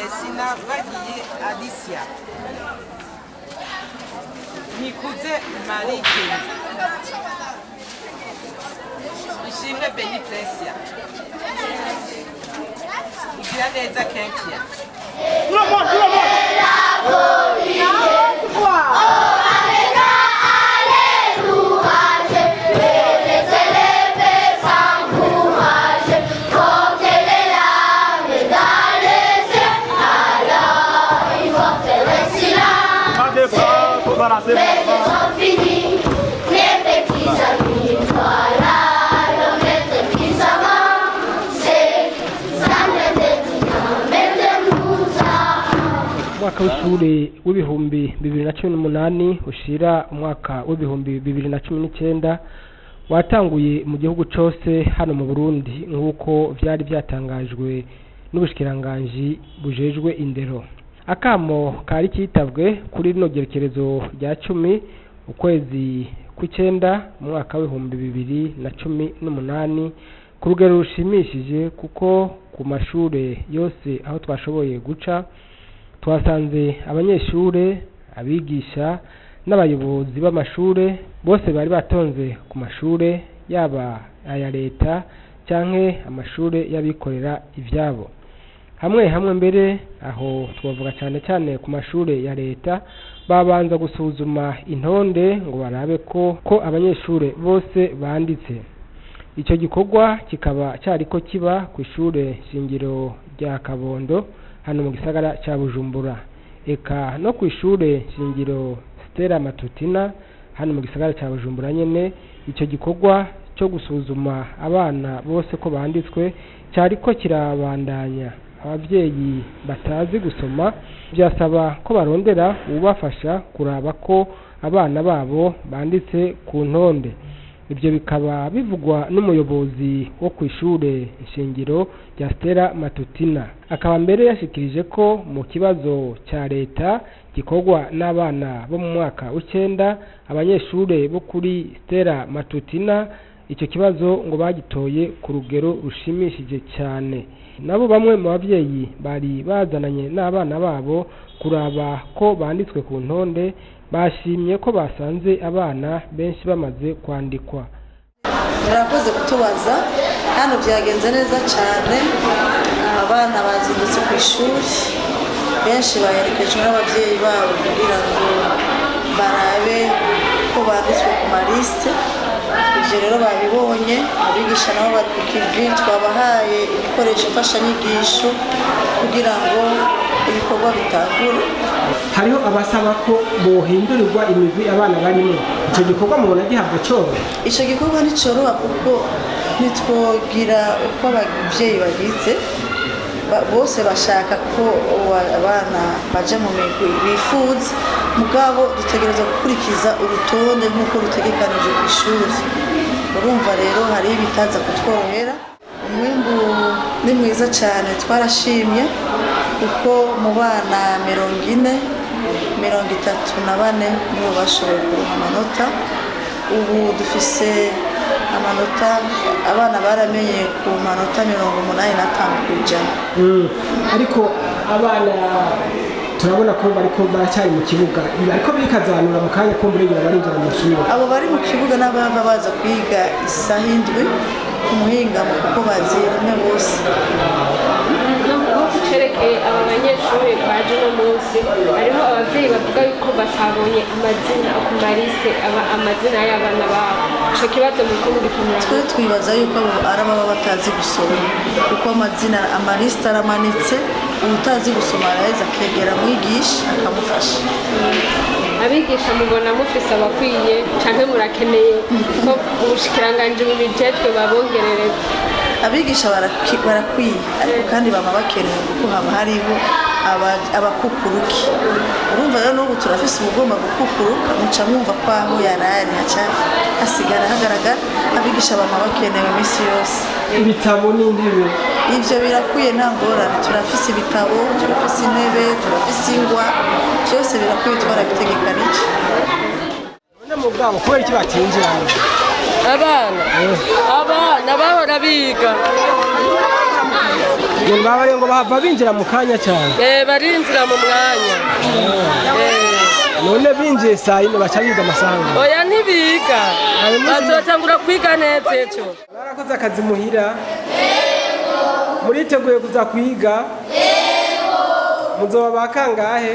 Sinabagiye Alicia, Nikuze Marie Kelly, Ishimwe Beni Presia, Igiraneza Kentia. Fini, les petits amis, voilà le maître qui s'avance, ça ne nous a. Umwaka w'ishure w'2018 ushira umwaka w'2019 watanguye mu gihugu cose hano mu Burundi, nk'uko vyari vyatangajwe n'ubushikiranganji bujejwe indero. Akamo kari kitabwe kuri rino gerekerezo rya 10 ukwezi kw'icenda mu mwaka w'2018 ku rugero rushimishije, kuko ku mashure yose aho twashoboye guca twasanze abanyeshure, abigisha n'abayobozi b'amashure bose bari batonze ku mashure, yaba aya leta canke amashure y'abikorera ivyabo. Hamwe hamwe mbere, aho twavuga cyane cyane ku mashure ya leta, babanza gusuzuma intonde ngo barabe ko abanyeshure bose banditse. Icyo gikorwa kikaba cyariko kiba ku ishure shingiro rya Kabondo hano mu gisagara ca Bujumbura, eka no ku ishure shingiro Stella Matutina hano mu gisagara ca Bujumbura nyene. Icyo gikorwa cyo gusuzuma abana bose ko banditswe cyariko kirabandanya. Abavyeyi batazi gusoma byasaba ko barondera uwubafasha kuraba ko abana babo banditse ku ntonde. Ibyo bikaba bivugwa n'umuyobozi wo ku ishure shingiro rya Stella Matutina, akaba mbere yashikirije ko mu kibazo cya leta gikorwa n'abana bo mu mwaka w'icenda, abanyeshure bo kuri Stella Matutina icyo kibazo ngo bagitoye ku rugero rushimishije cyane. Nabo bamwe mu bavyeyi bari bazananye n'abana babo kuraba ko banditswe ku ntonde bashimye ko basanze abana benshi bamaze kwandikwa. Murakoze kutubaza. Hano byagenze neza cyane, abana bazindutse ku ishuri, benshi baherekejwe n'ababyeyi babo kugira ngo barabe ko banditswe ku malisite. Ibyo rero babibonye. Abigisha nabo bari ku kivi, twabahaye ibikoresho mfashanyigisho kugira ngo ibikorwa bitangure. Hariho abasaba ko bohindurirwa imigwi abana barimo. Icyo gikorwa mubona gihabwa coro? Icyo gikorwa nticoroha, kuko ntitwogira uko ababyeyi bagize. Bose bashaka ko abana baja mu migwi bifuza, mugabo dutegereza gukurikiza urutonde nk'uko rutegekanije ku ishuri. Urumva rero hariho ibitaza kutworohera. Umwimbu ni mwiza cyane, twarashimye kuko mu bana 40, 34 nibo bashoboye kuronka amanota. Ubu dufise amanota, abana baramenye ku manota 85%. Ariko abana turabona ko bariko baracyari mu kibuga, ariko bikazanura mu kanya kumbure barinjira mu mashuri. Abo bari mu kibuga n'abava baza kwiga isaha 7 ku muhingamo, kuko baziye rimwe bose. Nko kucerekeye aba banyeshuri baje uno munsi, hariho abavyeyi bavuga yuko batabonye amazina ku marise, aba amazina y'abana babo. Ico kibazo muriko mugikemura? Twe twibaza yuko abo ari ababa batazi gusoma, kuko amazina, amalisite aramanitse. Uwutazi gusoma araheza akegera mwigisha akamufasha. Abigisha mubona mufise abakwiye, canke murakeneye ko ubushikiranganji bubijejwe babongerereza? Abigisha barakwiye, ariko kandi bama bakenewe kuko haba hariho abakukuruki. Urumva rero n'ubu turafise ubugomba gukukuruka, muca mwumva ko aho yarari haca hasigara hagaragara. Abigisha bama bakenewe iminsi yose. Ibitabo n'intebe? Ivyo birakwiye, nta ngorane. Turafise ibitabo, turafise intebe, turafise ingwa, byose birakwiye, twarabitegekanije. None mu bwabo kubera iki batinjira hano? Abana bahora biga. None babaye ngo bahava binjira mu kanya cyane? Barinjira mu mwanya. None binjiye saa 4 baca biga amasaha angahe? Oya, ntibiga. Ayo munsi- Bazotangura kwiga neza ejo. Mwarakoze akazi muhira? Muriteguye kuza kwiga? Muzoba ba kangahe?